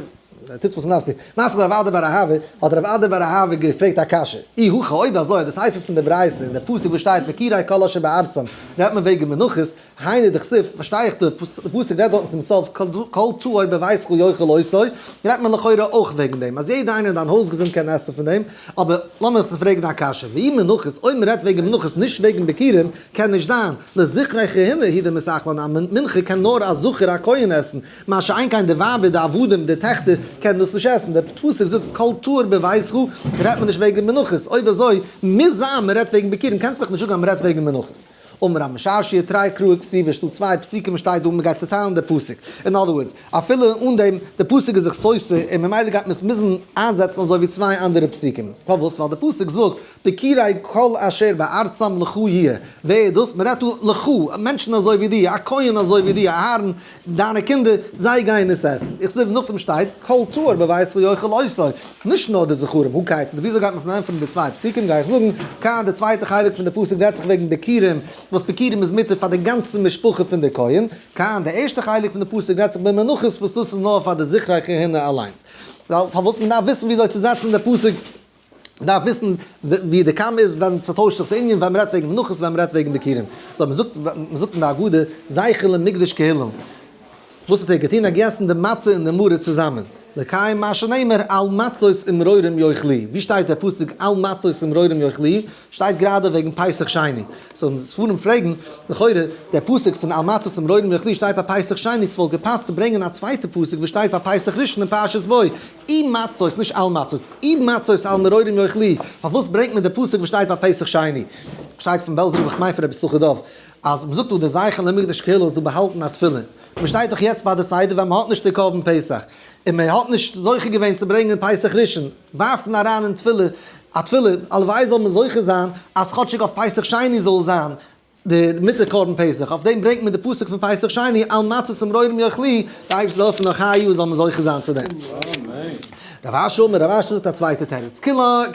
טוטס וואס מען דארף צו. מתקיף לה רב אדא בר אהבה, האט רב אדא בר אהבה געפרעגט א קשיא. אי הכי אויב אזוי, די סיפא פון די ברייתא און די פסוק וואס שטייט ביכורי כל אשר בארצם רעדט מען וועגן מנחות, היינו דכתיב, פארשטיי איך די פסוק רעדט דארטן צום סוף כל טהור בביתך יאכל אותו, רעדט מען לכאורה אויך וועגן דעם אז יעדער איינער אין דיין הויזגעזינד קען עסן פון דעם, אבער לאמיך דיך פרעגן א קשיא, ואי מנחות, אויב מען רעדט וועגן מנחות נישט וועגן ביכורים, קען נישט זיין, לזכרי כהונה הוא דמיתאכלן א מנחה קען נאר א זכר א כהן עסן, מה שאין כן די ווייבער די עבדים די טעכטער קענען דאס נישט עסן, די פסוק זאגט כל טהור בביתך רעדט מען נישט וועגן מנחות, אויב אזוי מוז זיין מען רעדט וועגן ביכורים, קענסט מיך נישט זאגן אז מען רעדט וועגן מנחות. אמר רב משרשיא תרי קראי כתיבי ס'דא צוויי פסוקים וואס שטייט דא מ'גייט צוטיילן די פסוק, אין other words אפילו אן דעם די פסוק איז זיך סותר און ממילא גייט מען עס מוזן איינזעצן אזוי ווי צוויי אנדערע פסוקים, פארוואס? ווייל די פסוק זאגט ביכורי כל אשר בארצם לך יהיה, ווער איז דאס? מ'רעדט דא לך, מענטשן אזוי ווי דו, א כהן אזוי ווי דו, אהרן, דיינע קינדער, זיי גייען עס עסן. איך זע ווי נאכדעם שטייט כל טהור בביתך יאכל אותו, נישט נאר די זכרים, הא כיצד, וויאזוי גייט מען פארענטפערן די צוויי פסוקים, גיי איך זאגן, כאן די צווייטע חלק פון די פסוק רעדט זיך וועגן ביכורים, וואס ביכורים איז מותר פאר די גאנצע משפחה פון די כהן, כאן די ערשטע חלק פון די פסוק רעדט זיך במנחות וואס דאס איז נאר פאר די זכרי כהונה אליינס. פארוואס מען דארף וויסן וויאזוי צו זעצן די פסוק. מ'דארף וויסן ווי די קאמע איז ווען ס'טוישט זיך די ענין ווען מ'רעדט וועגן מנחות ווען מ'רעדט וועגן ביכורים. so מ'זאגט מ'זאגט אין די הגדה זכר למקדש כהלל. וואס האט ער געטון? ער האט געגעסן די מצה און די מרור צוזאמען. לקיים מה שנאמר על מצות ומרורים יאכלוהו. ווי שטייט דער פסוק על מצות ומרורים יאכלוהו? שטייט גראדע וועגן פסח שני. so די ספרים פרעגן, לכאורה, דער פסוק פון על מצות ומרורים יאכלוהו שטייט ביי פסח שני, ס'וואלט געפאסט צו ברענגען א צווייטע פסוק וואס שטייט ביי פסח ראשון אין פרשת בא, עם מצות, נישט על מצות, עם מצות על מרורים יאכלוהו, פארוואס ברענגט מען די פסוק וואס שטייט ביי פסח שני? שטייט פון בעלזער רב איך מיין פון רבי יששכר דוב, אז מ'זאגט דא די זכר למקדש כהלה איז דא באהאלטן א תפילה, מ'שטייט דאך יעצט ביי די סדר ווען מ'האט נישט די קרבן פסח, און מ'האט נישט זוכה געווען צו ברענגען פסח ראשון, ווארפט מען אריין אין תפילה א תפילה, הלוואי זאל מען זוכה זיין אז כאטשיג אויף פסח שני זאל זיין די מיט די קרבן פסח, אויף דעם ברענגט מען די פסוק פון פסח שני, על מצות ומרורים יאכלוהו, די אייבערשטער זאל העלפן נאך היי יאר זאל מען זוכה זיין צו דעם. אמן. רב אשי אמר, רב אשי זאגט א צווייטע תירוץ,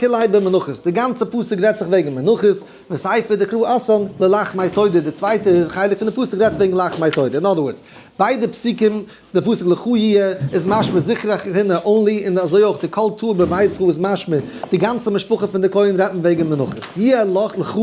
כוליה במנחות, די גאנצע פסוק רעדט זיך וועגן מנחות, וסיפא דקרא אתאן ללחמי תודה, די צווייטע חלק פון די פסוק רעדט וועגן לחמי תודה, אין other words, ביידע פסוקים, די פסוק לך יהיה איז משמע זכרי כהונה only, און אזוי אויך די כל טהור בביתך איז משמע די גאנצע משפחה פון די כהן רעדט מען וועגן מנחות, יהיה לך לך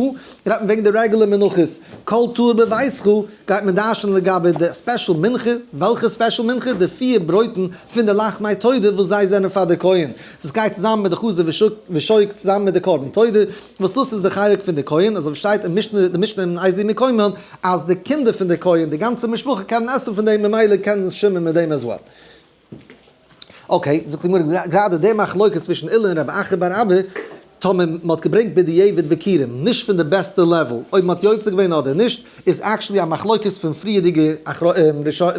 רעדט מען וועגן די רעגולער מנחות, כל טהור בביתך גייט מען דרש'נען לגבי די special מנחה, וועלכע special מנחה? די פיר ברויטן פון די לחמי תודה וואס זיי זענען פאר די כהן, דאס גייט צוזאמען מיט די חזה ושוק צוזאמען מיט די קרבן תודה, וואס דאס איז די חלק פון די כהן, אזוי ווי שטייט אין משנה, די משנה אין איזהו מקומן, אז די קינדער פון די כהן, די גאנצע משפחה קענען עסן פון דעם ממילא קענען זיי שווימען מיט דעם as well. okay, זאגט די גמרא, גראדע די מחלוקת צווישן עולא און רב אחא בר אבא, טאמער מען האט געברענגט בדיעבד ביכורים, נישט פון די בעסטע level, אויב מען האט יוצא געווען אדער נישט, איז actually א מחלוקת פון פריערדיגע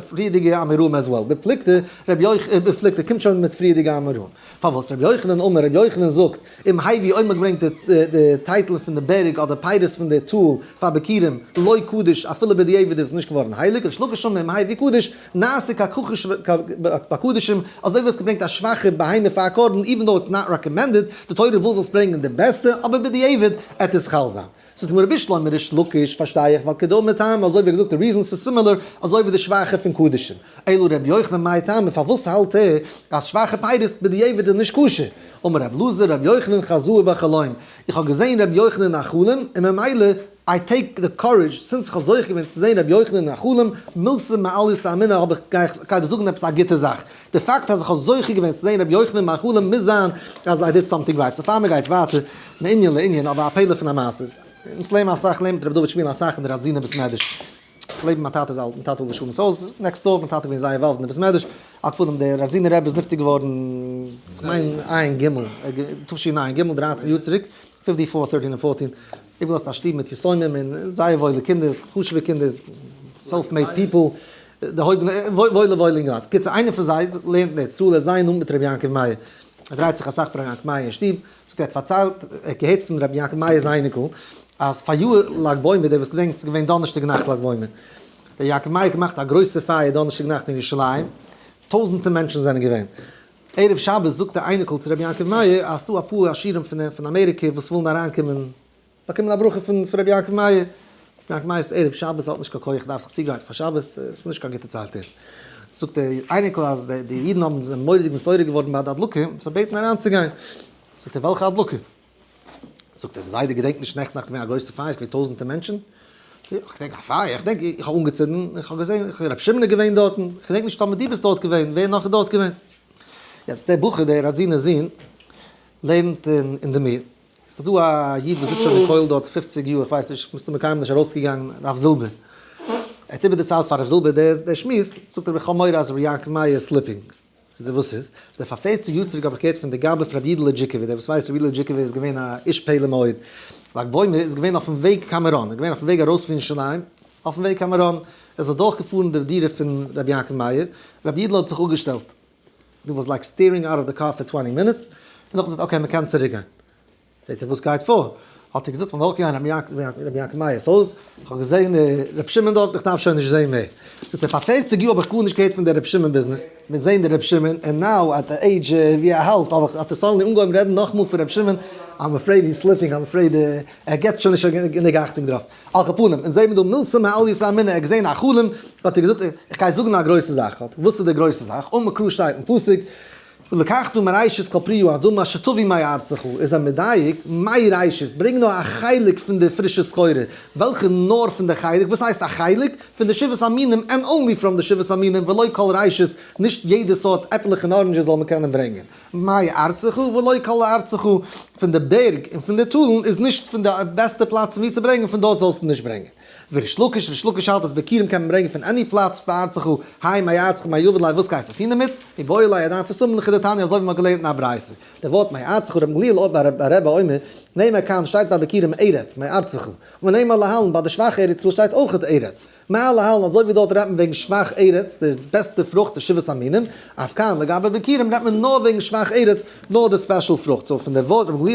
פריערדיגע אמוראים as well, בפלוגתא רבי יוחנן, בפלוגתא קומט שוין מיט פריערדיגע אמוראים. פארוואס רבי יוחנן אמר, רבי יוחנן זאגט, אם הביא אויב מען ברענגט די טייטל פון די בערג אדער פירות פון די טאל פאר ביכורים לא קדוש אפילו בדיעבד איז עס נישט געווארן הייליג ריש לקיש אמר אם הביא קדוש נעשה כקדשים אזוי ווי האסט געברענגט א שוואכע בהמה פאר א קרבן even though it's not recommended די תורה וויל זאלסט ברענגען די בעסטע אבער בדיעבד עט עס חל זיין. זאגט די גמרא בשלמא ריש לקיש פארשטיי איך ווייל כדאמר טעמא אזוי ווי געזאגט די reasons איז similar אזוי ווי די שוואכע פון קדשים אלא ר' יוחנן מאי טעמא פארוואס האלט ער אז שוואכע פירות בדיעבד איז נישט כשר אמר ר' אלעזר ר' יוחנן חזאי בחלום איך האב געזעהן ר' יוחנן אין א חלום און ממילא I take the courage since איך האב זוכה געווען צו זעהן ר' יוחנן אין א חלום מילתא מעלייתא אמינא האב איך גיי איך גיי דיר זאגן עפעס א גוטע זאך די פאקט אז איך האב זוכה געווען צו זעהן ר' יוחנן אין מיין חלום מוז זיין אז I did something right so פאר מען גייט ווייטער מענין לענין, אבער א פלא פון א מעשה איז, אונז לעבן אסאך לעבן מיט רבי דוד שמיל אסאך אין די ראדזינער בית מדרש, אונז לעבן מיין טאטע איז אלט, מיין טאטע עליו השלום'ס הויז, next door, מיין טאטע געווען זייער involved אין די בית מדרש, על כל פנים דער ראדזינער רבי איז נפטר געווארן כ'מיין עיין ג, תשע"ג, 13 יאר צוריק, fifty four thirteen און fourteen, איבערגעלאזט א שטוב מיט יתומים און זייער וואוילע קינדער, חשוב'ע קינדער, self made people, דערהויבענע, וואוילע וואוילע אינגעלייט. קיצור איינער פון זיי לערנט אין ארץ ישראל, ער איז זייער נאנט מיט רבי יעקב מאיר, ער דרייט זיך אסאך ביי רבי יעקב מאיר אין שטוב, זאגט ער האט פארציילט, ער האט געהערט פון רבי יעקב מאיר'ס אייניקל, אז פאריאר לג בעומר, דער וואס געדענקט ס'איז געווען דאנערשטאג נאכט לג בעומר, רבי יעקב מאיר האט געמאכט א גרויסע פייער דאנערשטאג נאכט אין ירושלים, טויזענטער מענטשן זענען געווען. ערב שבת זאגט דער אייניקל צו רבי יעקב מאיר, אז ס'דא אפאר עשירים פון אמעריקע וואס ווילן אריינקומען באקומען א ברכה פון רבי יעקב מאיר, רבי יעקב מאיר איז ערב שבת האט נישט קיין כח דארף זיך צוגרייטן פאר שבת, עס איז נישט קיין גוטע צייט יעצט. זאגט דער אייניקל אז די אידן האבן זענען מורא'דיג נתעורר געווארן ביי די הדלקה, זיי בעטן אריינצוגיין. זאגט ער וועלכע הדלקה? זאגט ער, די זיידע געדענקט נישט נעכטן נאכט געווען א גרויסע פייער, עס געווען טויזענטער מענטשן. איך געדענק א פייער? איך געדענק איך האב אנגעצינדן, איך האב געזען רבי שמעון איז געווען דארטן, איך געדענק נישט טאמער דו ביסט דארט געווען, ווער נאך איז דארט געווען? יעצט דער בחור דער ראדזינער זון לערנט אין די מיר. ס'איז דא א איד וואס זיצט שוין אין כולל דארט 50 יאר, איך ווייס נישט, מסתמא קיינמאל נישט ארויסגעגאנגען, הרב זילבער. ער האט איבערדערציילט פאר הרב זילבער דער שמועס, זאגט ער איך האב מורא אז ר' יעקב מאיר איז slipping. זאגט ער וואס איז? זאגט ער פאר 40 יאר צוריק האב איך געהערט פון די גבאי פון רבי יודל'ע דזשיקובער, דער וואס ווייסט רבי יודל'ע דזשיקובער איז געווען א איש פלא מאוד. לג בעומר איז געווען אויפן וועג קיין מירון, איז געווען אויפן וועג ארויס פון ירושלים, אויפן וועג קיין מירון, ער איז אדורכגעפארן די דירה פון רבי יעקב מאיר, רבי יודל'ע האט זיך אפגעשטעלט, he was like staring out of the car for 20 minutes, און נאכדעם זאגט okay מ'קען צוריק גיין. פרעגט ער וואס גייט פאר? האט ער געזאגט כ'בין אדורכגעגאנגען רבי יעקב מאיר'ס הויז, כ'האב געזען רבי שמעון דארט, איך דארף שוין נישט זען מער. זאגט ער פאר 40 יאר האב איך גארנישט געהערט פון די רבי שמעון ביזנעס, מיט זען די רבי שמעון, און now at the age ווי ער האלט, האב איך האט ער suddenly אנגעהויבן רעדן נאכאמאל פון רבי שמעון, I'm afraid he's slipping, I'm afraid ער געבט שוין נישט גענוג אכטונג דערויף. על כל פנים, אונז זעמיר דא מילתא מעלייתא אמינא, ער האט געזען א חלום, האט ער געזאגט, איך גיי זאגן א גרויסע זאך, האט, וואס איז די גרויסע זאך? אמר קרא שטייט אין פסוק, ולקחת מראשית כל פרי האדמה אשר תביא מארצך, איז ער מדייק, מראשית, ברענג נאר א חלק פון די פרישע סחורה, וועלכע נאר פון די חלק, וואס הייסט א חלק? פון די שבעת המינים and only from די שבעת המינים ולא כל ראשית, נישט יעדע סארט עפלעך און oranges זאל מען קענען ברענגען. מארצך ולא כל ארצך, פון די בערג און פון די טאלן איז נישט פון די בעסטע פלאץ פון וואו צו ברענגען, פון דארט זאלסטו נישט ברענגען. וריש לקיש, ריש לקיש האלט אז ביכורים קען מען ברענגען פון any פלאץ בארצך, האי מארצך מאי עביד ליה וואס גייסטו טון דערמיט? מיבעי ליה עדיין פסומים לכדתניא אזוי ווי מ'האט געלערנט אין א ברייתא. די ווארט מארצך ר' גמליאל בר רבי אומר, נאמר כאן שטייט ביי ביכורים ארץ, מארצך, ונאמר להלן ביי די שוואכע ארץ ישראל שטייט אויכעט ארץ. מה להלן אזוי ווי דארט רעדט מען וועגן שבח ארץ, די בעסטע פרוכט די שבעת המינים, אף כאן לגבי ביכורים רעדט מען נאר וועגן שבח ארץ, נאר די special פרוכט, so פון די ווארט רבי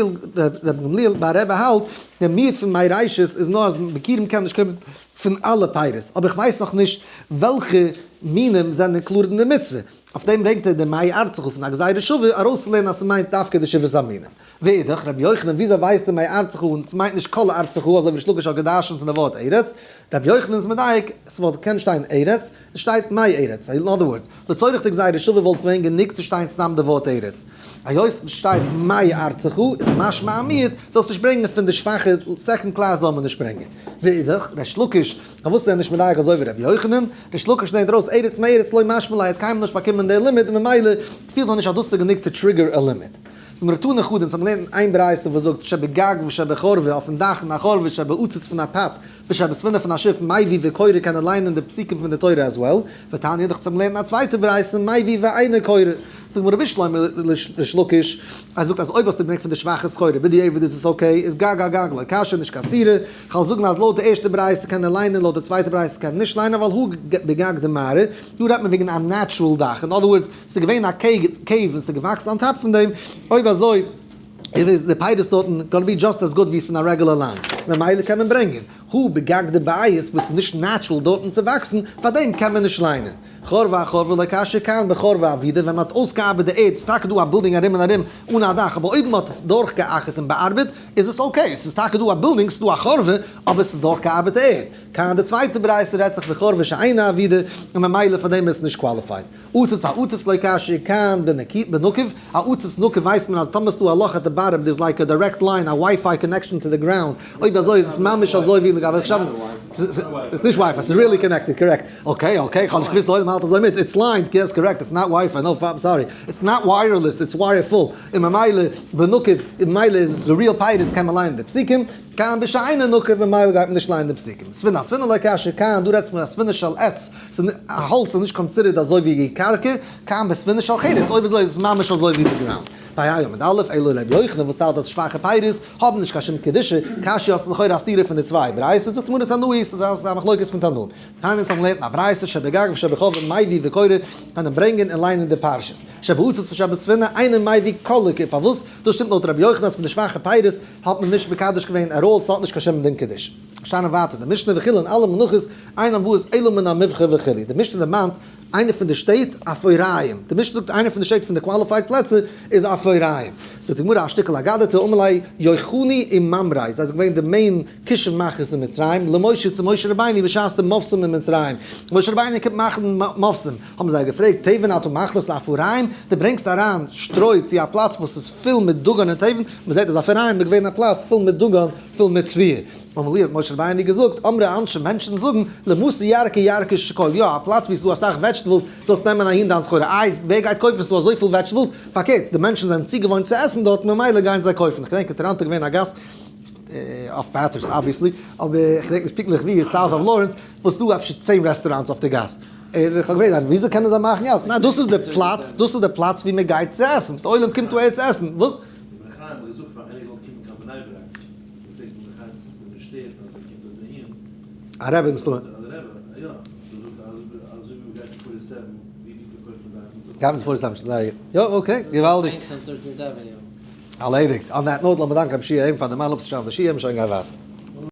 גמליאל בר רבי האלט, די מיעוט פון מראשית איז נאר אז ביכורים קען נישט קומען פון אלע פירות, אבער איך ווייס נאך נישט וועלכע מינים זענען included אין די מצוה, אויף דעם ברענגט ער די מארצך פון א גזירה שווה ארויסצולערנען אז ס'מיינט דווקא די שבעת המינים. ואידך, רבי יוחנן, וויאזוי ווייסטו מארצך און ס'מיינט נישט כל ארצך אזוי ווי ריש לקיש האט געדרשנט פון די ווארט ארץ? רבי יוחנן איז מדייק, ס'וואלט געקענט שטיין ארץ, עס שטייט מארץ, in other words, לצורך די גזירה שווה וואלט געווען גענוג צו שטיין סתם די ווארט ארץ. היות ס'שטייט מארצך איז משמע א מיעוט, זאלסט נישט ברענגען פון די שוואכע second class זאל מען נישט ברענגען. ואידך, ריש לקיש, פארוואס איז ער נישט מדייק אזוי ווי רבי יוחנן? ריש לקיש לערנט ארויס ארץ מארץ לא משמע ליה האט קיינמאל נישט באקומען די לימוד און ממילא פילט ער נישט אז דאס איז גענוג to trigger א לימוד. גמרא תני חדא, אונז האבן געלערנט אין איין ברייתא וואס זאגט שבגג ושבחורבה אויפן דאך און א חורבה שבעציץ פון א pot ושבספינה פון א שיף מביא וקורא קען ער ליינען די פסוקים פון די תורה as well, ותניא דאך אונז האבן געלערנט אין א צווייטע ברייתא מביא ואינו קורא. זאגט גמרא בשלמא ריש לקיש, ער זאגט אז אויב האסטו געברענגט פון די שוואכע סחורה בדיעבד איז עס okay, איז גג אגג לא קשיא נישט קיין סתירה, כ'וועל זאגן אז לויט די ערשטע ברייתא קען ער ליינען לויט די צווייטע ברייתא קען ער נישט ליינען ווייל הא בגג דמערה, דא רעדט מען וועגן א natural דאך, in other words ס'איז געווען א cave און ס'איז געוואקסן on top פון דעם, אויב אזוי איז די פירות דארטן gonna be just as good ווי פון א רעגולער לאנד, ממילא קען מען ברענגען. הא בגג דבית וואס איז נישט natural דארטן צו וואקסן, פארדעם קען מען נישט ליינען. חורבה אחורבה לא קשיא כאן בחורבה עבידה, ווען מ'האט אויסגעארבעט די ערד, ס'איז טאקע דא א בילדינג ארום און ארום אן א דאך, אבער אויב מ'האט עס דורכגעאקערט און באארבעט, איז עס okay, ס'איז טאקע דא א בילדינג, ס'איז דא א חורבה, אבער ס'איז דורכגעארבעטע ערד. כאן די צווייטע ברייתא רעדט זיך בחורבה שאינה עבידה, און ממילא פאר דעם איז עס נישט qualified. עציץ אעציץ לא קשיא כאן בנקוב, א עציץ נקוב ווייסט מען אז טאמער ס'דא א לאך at the bottom there's like a direct line א WiFi connection to the ground, אויב אזוי איז עס ממש אזוי ווי לגבי שבת, ס'איז נישט WiFi ס'איז really connected correct, okay okay כ'האב נישט געוויסט די עולם האלט אזוי מיט, it's lined yes correct it's not WiFi no sorry it's not wireless it's wireful, און ממילא בנקוב ממילא איז עס real פירות קען מען ליינען די פסוקים. כאן בשאינו נקוב ממילא גייט מען נישט ליינען די פסוקים. ספינה אספינה לא קשיא כאן, דא רעדט זיך פון א ספינה של עץ, ס'איז א האלץ איז נישט considered אזוי ווי קרקע, כאן בספינה של חרס, אויב אזוי איז עס ממש אזוי ווי די ground. פ"ה עמוד א', אלא ר' יוחנן וואס האלט אז שוואכע פירות האבן נישט קיין שום קדושה, קשיא האסט לכאורה א סתירה פון די צוויי ברייתות, זאגט גמרא תנאי, ס'איז א מחלוקת פון תנאים. תניא אונז האבן געלערנט אין א ברייתא שבגג ושבחורבה מביא וקורא, קען מען ברענגען און ליינען די פרשות. שבעציץ ושבספינה אינו מביא כל פארוואס? דאס שטימט לויט ר' יוחנן אז פון די שוואכע פירות האט מען נישט מקדש געווען א ראל, ס'האט נישט קיין שם דין קדושה. שטייען ווייטער די משנה וכו' און אלע מנחות אינן באות אלא מן המובחר וכו'. די משנה דערמאנט איינע פון די שטעט אפוריים. די משנה זאגט איינע פון די שטעט פון די qualified פלעצער איז אפוריים. זאגט די גמרא א שטיקל אגדתא אמר ליה יוחני וממרי, זיי זענען געווען די main כישוף מאכערס אין מצרים, למשה צו משה רבינו בשעת די מופתים אין מצרים. משה רבינו קומט מאכן מופתים. האבן זיי געפרעגט, תבן אתה מכניס לאפרים? דו ברענגסט אריין שטרוי צו א פלאץ וואס איז פול מיט דגן און תבן, מען זעט אז אפרים איז געווען א פלאץ פול מיט דגן, פול מיט תבואה. אמר להו האט משה רבינו געזאגט, אמרי אנשי, מענטשן זאגן, למתא ירקא ירקא שקיל, יא, א פלאץ וואו עס איז דא אסאך vegetables, זאלסט נעמען אהין דיין סחורה, איי, ווער גייט קויפן, עס איז דא אזויפיל vegetables, פארקערט, די מענטשן זענען צוגעוואוינט צו עסן דארט, ממילא גייען זיי קויפן. איך געדענק אין טאראנטא איז געווען א גאס, אויף Bathurst obviously, אבער איך געדענק נישט פונקטליך וואו, south of Lawrence, וואס ס'דא אפשר צען רעסטוראנטס אויף די גאס. און איך האב געפרעגט וויאזוי קענען זיי מאכן געלט? ניין דאס איז די פלאץ, דאס איז די פלאץ ווי מען גייט צו עסן, די עולם קומט דא אהער צו עסן, וואס? רבי חיים האט געזאגט פאר איינער זאל קומען קיין בני ברק, געפרעגט רבי חיים צו ס'איז אים געשטערט אז ער קומט דארט אהין. א רבי מסתמא. א רבי, יא, געזאגט אזוי ווי מ'גייט אין forty seven, ווי ווי פארקויפט מען דארט? גייט מען צו forty seven, זייער גוט, יא okay, געוואלדיג. Banks on Thirteenth Avenue. ארלעדיגט. On that note לאמיר דאנקען רבי שיע אים פאר די מעלה אפצושטעלן די שיעור, שוין גיי ווייטער.